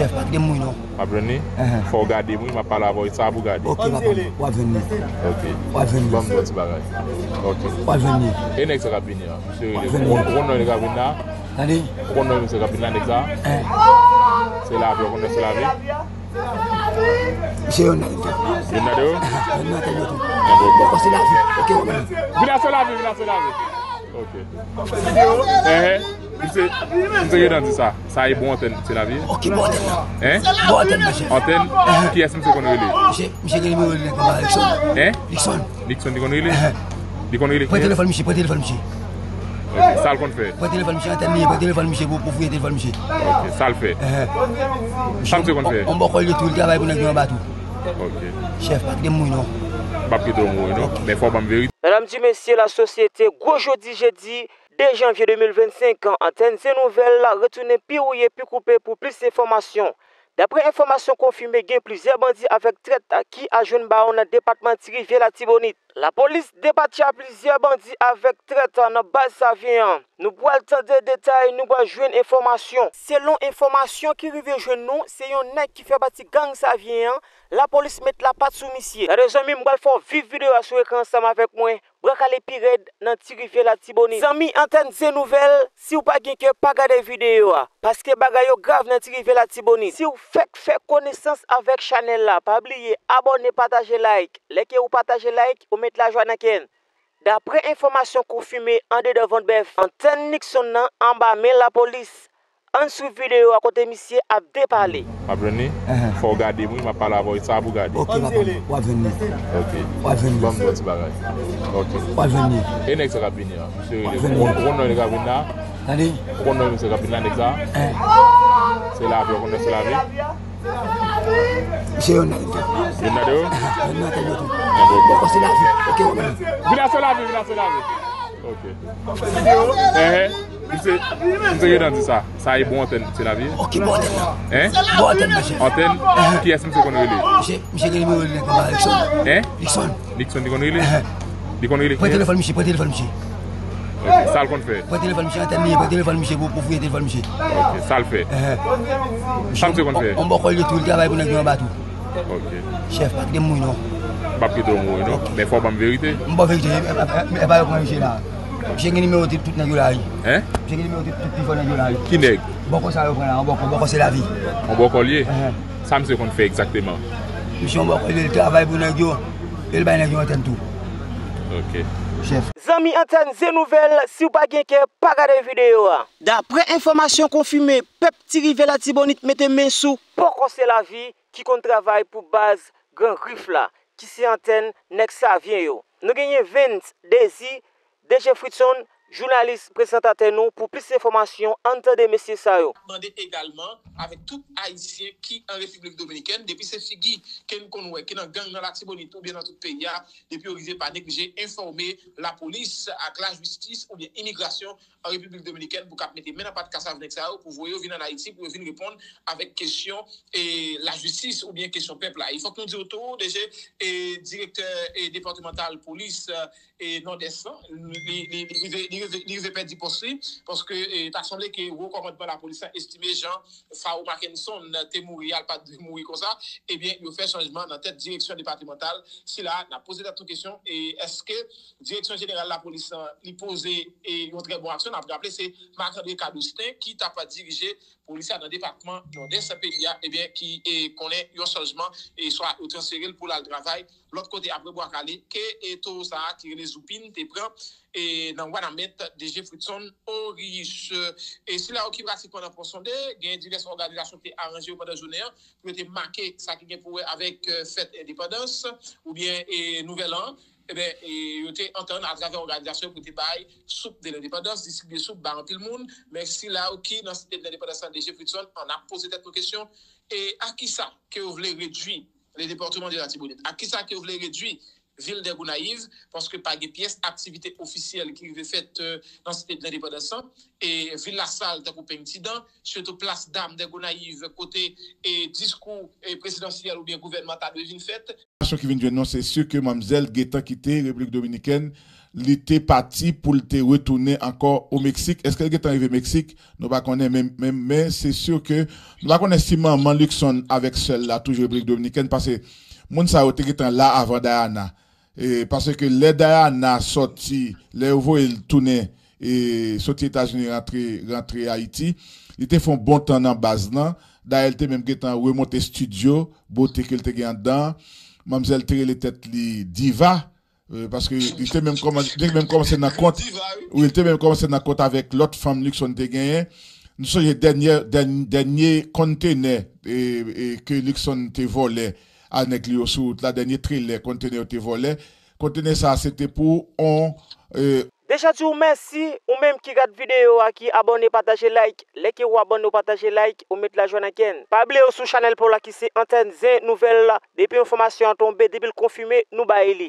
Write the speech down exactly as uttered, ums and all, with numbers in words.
Chèf, pa kite m mouri non. W ap jwenn li? Fò w gade m wi, m ap pale avè w, sa pou w gade. Ok, papa, w ap jwenn li. Ok. W ap jwenn li. Ban m di yon ti bagay. Ok. W ap jwenn li. E nèg sa k ap vini an? Misye rele. Ou konn, ou konn non nèg k ap vin la? Tande. Ou konn non misye k ap vin la, nèg sa? Se lavi, ou konn se lavi? Misye youn nan de yo. Youn nan de yo? Youn nan de yo tou. Bòkò se lavi. Ok, w ap jwenn li. Vin la se lavi, vin la se lavi. Ok. Ehe. Misye, misye gentan di sa. Sa e bon antèn, se lavi? Ok, bon antèn nan. Hein? Bon antèn, mesye. Antèn? Kiyès misye konn rele? Misye, misye gen nimewo nèg anba Likson. Hein? Likson. Likson li konn rele? Li konn rele kiyès? Pran telefòn misye, pran telefòn misye. Ok, sa l konn fè? Pran telefòn misye, antèn li ye, pran telefòn misye pou, pou fouye telefòn misye. Ok, sa l fè? Sa misye konn fè? On bòkò li tou, li travay pou nèg yo anba tou. Ok. Chèf, pa kite m mouri non. M p ap kite w mouri non. Men fò w ban m verite. Medam, mesye, lasosyete, gwo jodi jedi de janvye de mil vennsenk, antèn Ze Nouvèl la retounen pi wouye, pi koupe pou plis enfòmasyon. Daprè enfòmasyon konfime, gen plizyè bandi avèk trèt ki al jwenn bawon nan depatman Ti Rivyè Latibonit. Lapolis depatche a plizyè bandi avèk trèt nan baz Savyen an. Nou pral tande detay, nou pral jwenn enfòmasyon. Selon enfòmasyon ki rive jwenn nou, se yon nèg ki fè pati gang Savyen an, lapolis met lapat sou misye. Gade zanmi m, m pral fè w viv videyo a sou ekran ansanm avèk mwen. Bwa kale pi rèd nan Ti Rivyè Latibonit. Zanmi antèn Ze Nouvèl, si w pa gen kè, pa gade videyo a, paske bagay yo grav nan Ti Rivyè Latibonit. Si w fèk fè konesans avèk chanèl la, pa bliye abòne, pataje, like. Lè ke ou pataje, like, ou met lajwa nan kè n. Daprè enfòmasyon konfime andedan vant bèf, antèn Nixon nan anba men lapolis. Ann swiv videyo a kote misye ap depale. W ap jwenn li? Fò w gade m wi, m ap pale avè w, sa pou w gade. Ok, papa, w ap jwenn li. Ok. W ap jwenn li. Ban m di yon ti bagay. Ok. W ap jwenn li. E nèg sa k ap vini an? Misye rele. Ou konn, ou konn non nèg k ap vin la? Tande. Ou konn non misye k ap vin la, nèg sa? Se lavi, ou konn non se lavi? Misye youn nan de yo. Youn nan de yo? Youn nan de yo tou. Bòkò se lavi. Ok, w ap jwenn li. Vin la se lavi, vin la se lavi. Ok. Ehe. Misye, misye gentan di sa. Sa e bon antèn, se lavi? Ok, bon antèn nan. Hein? Bon antèn, mesye. Antèn? Kiyès misye konn rele? Misye, misye gen nimewo nèg anba Likson. Hein? Likson. Likson li konn rele? Li konn rele kiyès? Pran telefòn misye, pran telefòn misye. Ok, sa l konn fè? Pran telefòn misye, antèn li ye, pran telefòn misye pou, pou fouye telefòn misye. Ok, sa l fè? Sa misye konn fè? On bòkò li tou, li travay pou nèg yo anba tou. Ok. Chèf, pa kite m mouri non. M p ap kite w mouri non. Men fò w ban m verite. M ba w verite, e, e, e, e pa yo pran misye la. Misye gen nimewo tout, tout nèg yo la wi. Hein? Misye gen nimewo tout, tout pi fò nèg yo la wi. Ki nèg? Bòkò sa yo pran la, on bòkò, bòkò se lavi. On bòkò l ye? Sa misye konn fè egzakteman? Misye on bòkò l ye, li travay pou nèg yo, e l bay nèg yo antèn tou. Ok. Chèf. Zanmi antèn Ze Nouvèl, si w pa gen kè, pa gade videyo a. Daprè enfòmasyon konfime, pèp Ti Rivyè Latibonit mete men sou Bòkò se lavi ki konn travay pou baz Gran Grif la, ki se antèn nèg Savyen yo. Nou genyen Vens, Dezi, D J Fritson, jounalis, prezantatè nou, pou plis enfòmasyon, ann tande mesye sa yo. Mande egalman avèk tout Ayisyen ki an Repiblik Dominikèn, depi se figi ke n konn wè ki nan gang nan Latibonit oubyen nan tout peyi a, depi yo rive pa neglije enfòme lapolis ak lajistis oubyen imigrasyon an Repiblik Dominikèn pou k ap mete men nan pat kasav nèg sa yo, pou voye yo vin ann Ayiti, pou yo vin reponn avèk kesyon, e, lajistis oubyen kesyon pèp la. E fòk nou di w tou, D G, e, direktè, e, depatmantal polis, e, Nòdès lan, li, li, li rive, li rive, li rive pèdi pòs li, paske, e, ta sanble ke wo kòmandman lapolis lan estime jan Fao Mackenson te mouri a, l pa t dwe mouri konsa, ebyen, yo fè chanjman nan tèt direksyon depatmantal sila a. N ap poze tèt nou kesyon, e èske direksyon jeneral lapolis lan, li poze, e, yon trè bon aksyon? N ap raple, se Marc André Cadoustin ki t ap dirije polis la nan depatman Nòdès peyi a, ebyen, ki, e, konnen yon chanjman, e swa yo transfere l pou l al travay lòt kote apre Bwa Kale, ke, e, towo sa a ki rele Zoupin te pran, e, nan Wanament, D J Fritson Orich. E sila yo ki pratikman nan Pon Sonde, gen divès òganizasyon ki te aranje yo pandan jounen an, pou yo te make sa ki gen pou wè avèk, e, fèt endepandans, oubyen, e, nouvèl an, ebyen, e, yo te antann atravè òganizasyon pou te bay soup de lendepandans, distribye soup ba anpil moun. Men sila yo ki nan site de lendepandans lan, D J Fritson, ann ap poze tèt nou kesyon, e a kisa ke yo vle redwi le département de l'Artibonite? A kisa ke yo vle redwi vil de Gonayiv? Paske pa gen pyès aktivite ofisyèl ki rive fèt, e, nan site de lendepandans lan. E vil Lasal, tankou Peng Tidan, sitou plas dam de Gonayiv, kote, e, diskou, e, prezidansyèl oubyen gouvènman ta dwe vin fèt. Enfòmasyon ki vin jwenn nou, se si ke manmzèl gentan kite Repiblik Dominikèn li te pati pou l te retounen ankò o Meksik. Èske l gentan rive Meksik? Nou pa konnen, men, men, men se si ke nou pa konnen si manman Luckson avèk sè l la toujou Repiblik Dominikèn, paske moun sa yo te gentan la avan Diana. E, paske lè Diana sòti, lè yo voye l tounen, e, soti Etazini rantre, rantre Ayiti, li te fè yon bon tan nan baz lan. Dayè, l te menm gentan remonte estidyo, bote ke l te gen anndan. Manmzèl te rele tèt li Diva, e, paske li te menm kòmanse, li te menm kòmanse nan kont, wi, li te menm kòmanse nan kont avèk lòt fanm Luckson te genyen. Nou sonje dènye, dèn-, dènye kontenè, e, e, ke Luckson te vòlè a nèg li yo sou wout la, dènye trelè kontenè yo te vòlè. Kontenè sa a, se te pou on, e, Deja di w mèsi, ou menm ki gad videyo a, ki abòne, pataje, like. Lè ke w abòne, w pataje, like, ou met lajwa nan kè n. Pa bliye w sou chanèl pa w la ki se Antèn Zen Nouvèl la. Depi enfòmasyon an tonbe, depi l konfime, nou bay li.